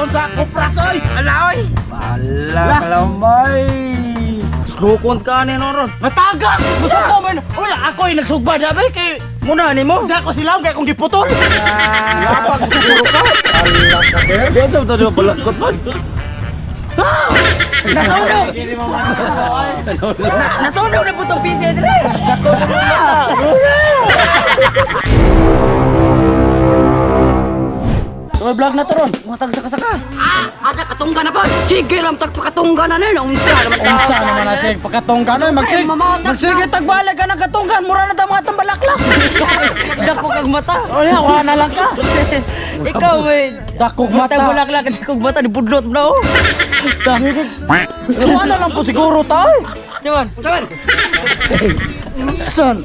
Pugon sa kupras oy. Ala oy. Ala, kalamay. Sukon ka ni noron. Matagak! Gusto ko man. Uy, ako ay nagsugba na ba kay Muna ni mo. Hindi ako sila kay kung giputol. Lapag siguro ka. Ala ka, Ber. Di ito tayo balakot man. Nasunog. Nasunog na po tong PC dire. May vlog na to ron. Matag sa kasaka. Ah, ada katungga na pa. Sige lang tag pakatungga na ni. Unsa naman ta? Unsa naman na sig pagkatunggan oy, magsig. Magsige tagbalag ka ng katunggan, mura na ta mga tambalaklak. Dako kag mata. Oy, wala na lang ka. Ikaw eh. Dakog Mata mata. bulaklak, dakog mata ni budlot mo na oh. Wala lang po siguro ta oy. Jaman, jaman. Son.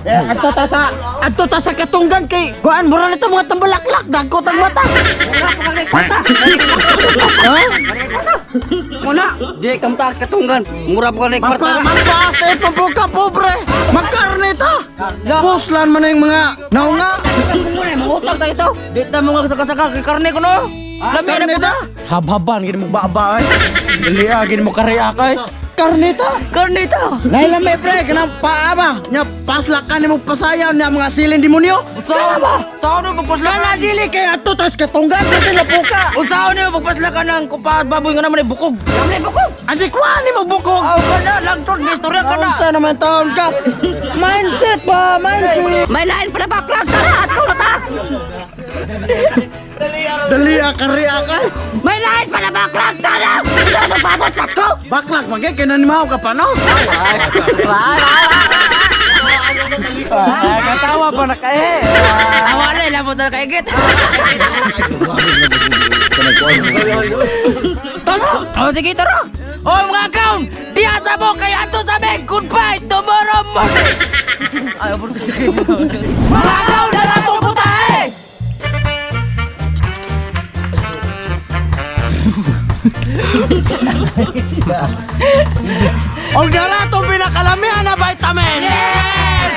Eh, adto ta sa katunggan kay kuan mura na ta mga tambalaklak, dagko tag mata. Ha? Muna, di kam ta katunggan. Mura pa ka na kwarta na. Magpaas eh, pambuka pobre. Magkarne ta. Puslan man na yung mga naunga. Muna, mangutang tayo ito. Di ta mga saka-saka kay karne ko no. Lami na Karne po ta. Habhaban gini mo baba ay. Dili ah, gini mo kariya kay. Karne ta. Karne ta. Lahi pre, kanang paa ba? Nya paslak ka nimo pasayaw nya mga silin demonyo. Unsaon ba? Unsaon mo pagpasla Kana dili kay adto tas katunggan sa lapuka. Unsaon nimo pagpasla ka ng kupa baboy nga naman ay bukog. Naman ay bukog. Andi kuha nimo bukog. Aw kana lang to ni istorya ka na. Unsa naman taon ka? Mindset ba? Mindset. May lain pala baklag tara ato na ta. Dali ah, kariya ka. May lain pala baklag tara. Unsa na pabot Pasko? Baklak magay kay nanimaw ka panos. Katawa pa na kae. Awa na ilabot na kaigit. Tama. Oh, sige, tara! Oh, mga account! Di asa mo kaya ato sa amin! Goodbye tomorrow morning! Ay, abot ko sige. Mga account na lang itong putahe! Og dara tong pinakalamihan na vitamin. Yes!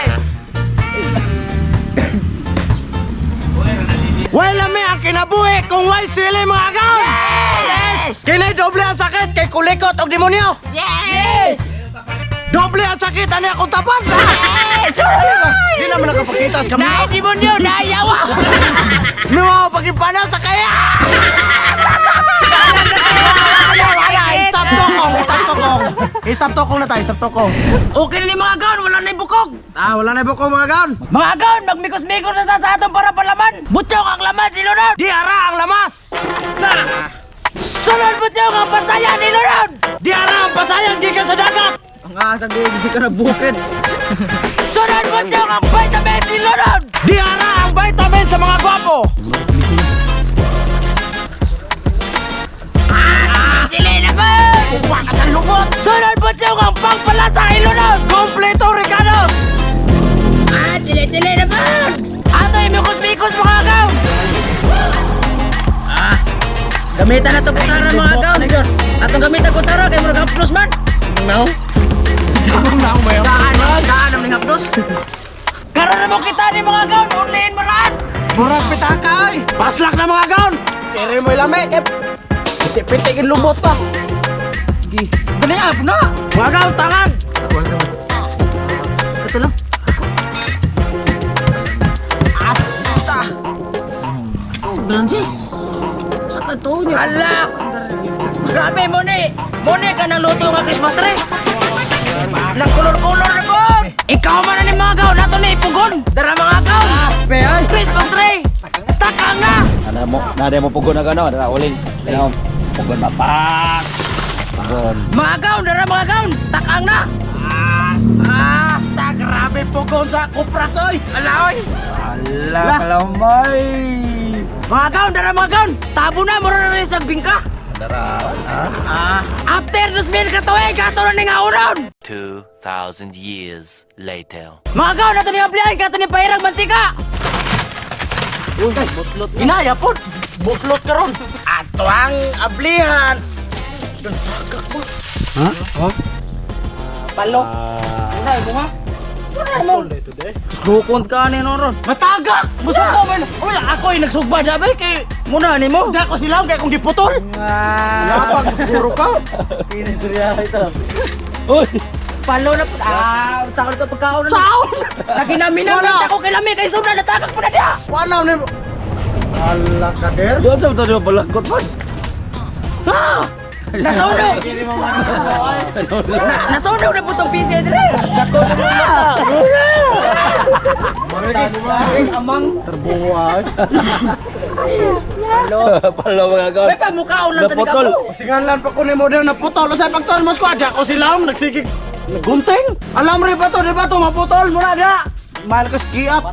Way lami ang kinabuhi kung way sili mga agaw. Yes! Kini doble ang sakit kay kulikot og demonyo. Yes! Doble ang sakit ani akong tapan. Yes! Di naman nakapakita sa Naay kamera. demonyo! Naayawa! Nuwa pagipanaw sa kaya. Wala, stop tokong, stop tokong. Stop tokong na tayo, stop tokong. Okay na ni mga account! Wala na yung bukog! Ah, wala na bukong mga gaon. Mga account! Magmikos-mikos na sa atong para palaman! Butsyong ang laman si Lunod! Di ara ang lamas. Na! Sunod butsyong ang pantayan ni Lunod! Di ara ang pasayan gikan sa dagat. Ang asang di ka na bukid. Sunod butsyong ang vitamin ni Lunod! Di ara ang vitamin sa mga gwapo. Sili na ba? Upa ka sa lubot. Sunod butsyong ang pangpalasa ni Lunod! Kompleto Ricardo. Ah, dili-dili na ba? Ato imikos-mikos mga agaw! Ah! Gamitan na to kutara mga agaw. Atong gamitan kutara kay murag haplos man. Now? Now mayo. Daan, daan ang haplos. Karon na mo kita ni mga agaw, unliin maraat. Murag pitaka ay. Paslak na mga gaon. Kere mo ilami. Eh, piti-piti lubot pa. Sige. Dali up na. Mga gaon, tangan. Ito lang. Asta. Belanji. Sa kato niya. Ala! Grabe mo ni. Mo ni ka ng luto nga Christmas tree. Nagkulor-kulor na po. Ikaw man na ni mga gaw. Nato ni ipugon. Dara mga gaw. Pe ay. Christmas tree. Taka nga. Ana mo, nade mo pugon na gano, dara uling. Ano, pugon mapak. Pugon. Mga gaw, dara mga gaw. Taka nga. Asta. Ah. Grabe pugon sa kupras oy. Ala oy. Ala, kalamay. Mga gaw, dara mga gaw. Tabo na mura na rin sa bingka. Dara, ah. After 2000 katuig, kato na ni nga uron. 2,000 years later. Mga gaw, nato ni ablihan, kato ni pahirang mantika. Inaya po. Buslot karon. Ato ang ablihan. Palo. Una, mo ha? Mo. Gukon ka ni noron. Matagak! Musuko man! Uy, ako ay nagsugba na ba kay Muna ni mo. Hindi ako sila kay kung giputol. Ah, Napag siguro ka. Uy! Palo na po. Ah, sa to pagkaon na. Saon! Naginaminam Wala. na ako kay lami kay suna natagak po na diha. Wala ni. Ala kader. Doon sa ito balakot man. Ah! Nasunog. Nasunog na po tong PC dire. Dako na Amang Terbuwa. palo. Palo mga gaon. May pamukaon lang sa Naputol. ko. Singalan pa ko ni mo na naputol. Sa pagtol mo squad ako sila nagsigig naggunting. Alam rin ba to, di ba to maputol mo na da. Mahal ka skiat.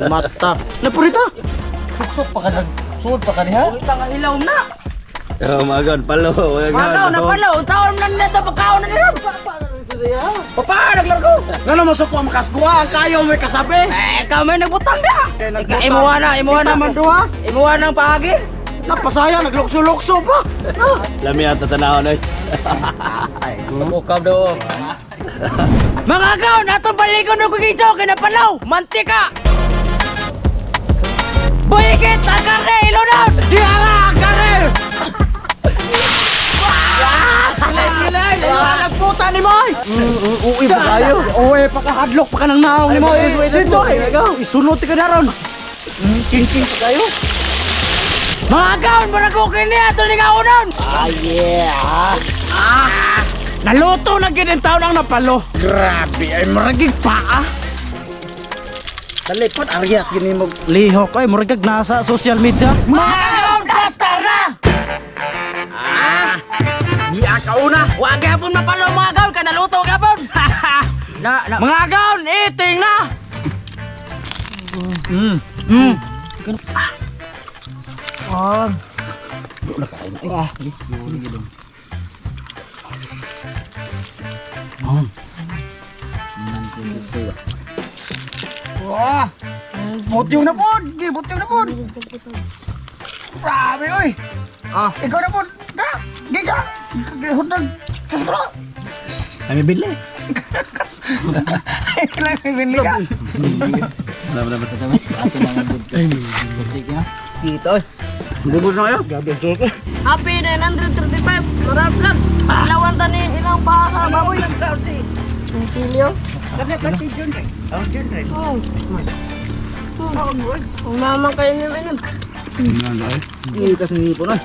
Mata. Napurita. Suksok pa ka nag suod pa ka niha. Ungita nga hilaw na. Oh, mga gaon, palo mga gaon. Makaw na palo. Unsaon na nito pagkaon na nila. Papa, naglargo. Ngano mo suko makaskuha ang kayo may kasabi. Eh, ikaw may nagbutang na. Kay Ika, nagbutang. imuha na, imuha Kita na. man duha. Imuha ng paagi. Napasaya naglukso-lukso pa. Ah. Lami ang tatanahon oy. Mukha daw. Mga gaon, ato balikon og gijo kay napalaw. Mantika. Buikit ang karne, ilunon. Diha nga ang karne. Sila sila. Ah, nagputa ni Moy. Uwi pa kayo. Uy, pakahadlok pa ka ng naong ni Moy. Dito eh. Isunod ka na ron. King-king pa kayo. Mga gaon, murag ko kini ato ni kaunon. Ah, yeah. Ah. Naluto na gid ang taon ang napalo. Grabe ay muragig paa. Dali pod aryat gini mo lihok ay muragig nasa social media. Mga gaon, plaster na. Ah. Di ka una. Wa gyapon mapalo mga gaon kay naluto gyapon. Na na. Mga gaon, eating na. Wah. Butyong na pod, di butyong na pod. Grabe oy. Ah. Ikaw na pod. Ga, giga. Hudang. Kasbro. Kami bili. Kailangan binili ka. Dito oy. Bubos na kayo. Happy 935. Maraming vlog. Ilawan tani ilang paa sa baboy. Ang silyo. Oh. Ang mama kayo ni Menem. Di kas ngipon oy.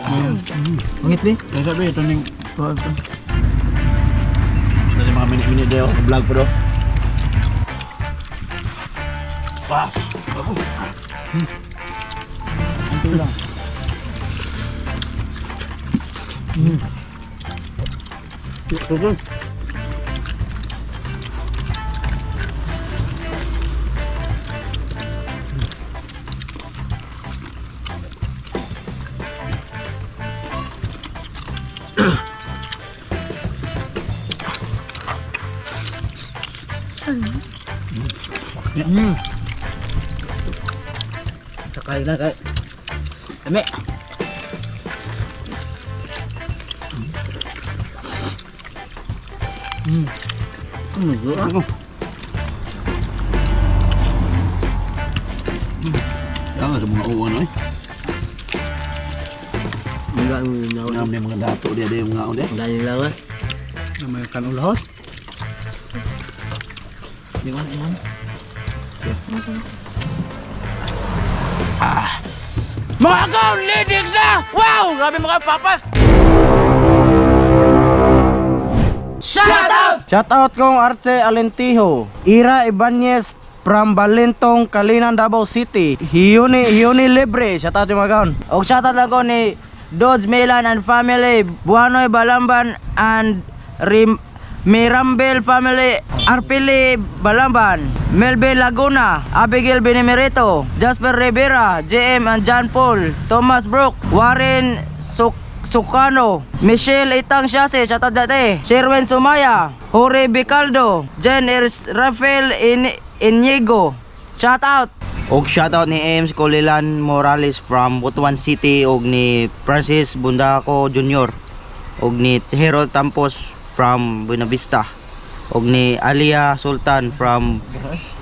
Mangit ni. Kaya sabi ito ning Dali mga minute-minute daw, vlog pa do. Wah. Sakay na kay. Kami. Kaya sa mga uwan oy. Nga may mga dato dia dia mga uwan dia. May kanulhot. Mga gaon, lidig na! Wow! Grabe mga papas! Shout out! Shout out kong Arce Alentijo, Ira Ibanez from Balintong, Kalinan, Davao City. Hiyuni, Hiyuni Libre. Shout out yung mga gaon. Og shout out lang ko ni Dodge Milan and family, Buhanoy Balamban and Rim Mirambel family, Arpili Balamban, Melvin Laguna, Abigail Benemerito, Jasper Rivera, JM and John Paul, Thomas Brook, Warren Sukano, Michelle Itang Siase, shout out dati, Sherwin Sumaya, Jorge Bicaldo, Jen Rafael Inigo, shout out. Og shoutout ni Ames Colilan Morales from Butuan City og ni Francis Bundaco Jr. og ni Hero Tampos from Buenavista. ug ni Alia Sultan from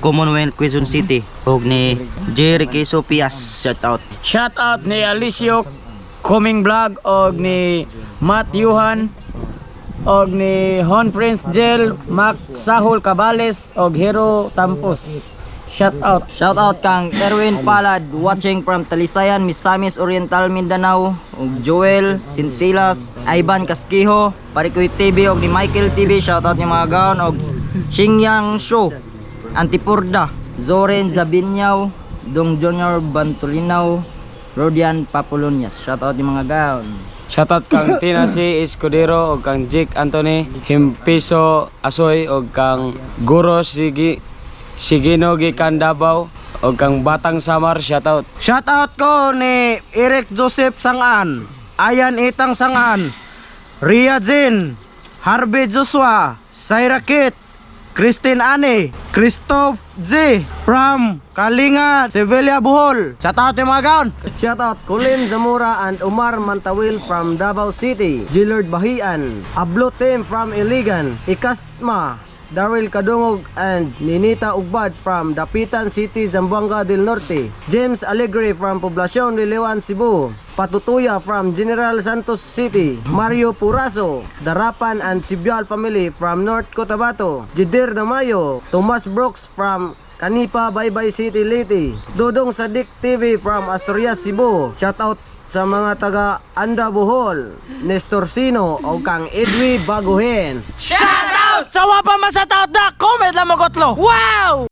Commonwealth, Quezon City, ug ni Jerry Queso Pias. Shout out. Shout out ni Alicio Coming Vlog og ni Matt Yuhan og ni Hon Prince Gel, Mac Sahol Cabales og Hero Tampos. Shout out. Shout out kang Erwin Palad watching from Talisayan, Misamis Oriental, Mindanao, ug Joel Sintilas, Ivan Casquijo, Parikoy TV og ni Michael TV, shout out ni mga gaon og Xingyang Show, Antipurda, Zoren Zabinyaw, Dong Junior Bantulinaw, Rodian Papulonias. Shout out ni mga gaon. Shoutout kang Tina C. Escudero og kang Jake Anthony Himpiso Asoy og kang Guro Sigi Sigino gikan Davao og kang Batang Samar, shoutout. Shout out ko ni Eric Joseph Sangan, Ayan Itang Sangan, Ria Jin, Harvey Joshua, Saira Kit, Christine Ane, Christoph G from Kalinga, Sevilla, Bohol. Shout out yung mga gaon. Shout out Colin Zamora and Omar Mantawil from Davao City, Gillard Bahian, Ablo Team from Iligan, Ikastma, Daryl Kadungog and Ninita Ugbad from Dapitan City, Zamboanga del Norte, James Alegre from Poblacion, Liliwan, Cebu, Patutuya from General Santos City, Mario Puraso, Darapan and Sibyal family from North Cotabato, Jidir Damayo, Tomas Brooks from Kanipa, Baybay City, Leyte. Dodong Sadik TV from Asturias, Cebu. Shout out sa mga taga Anda, Bohol, Nestor Sino o kang Edwi Baguhin. Shout out! Sawa pa man sa out na, comment lang mo kotlo. Wow!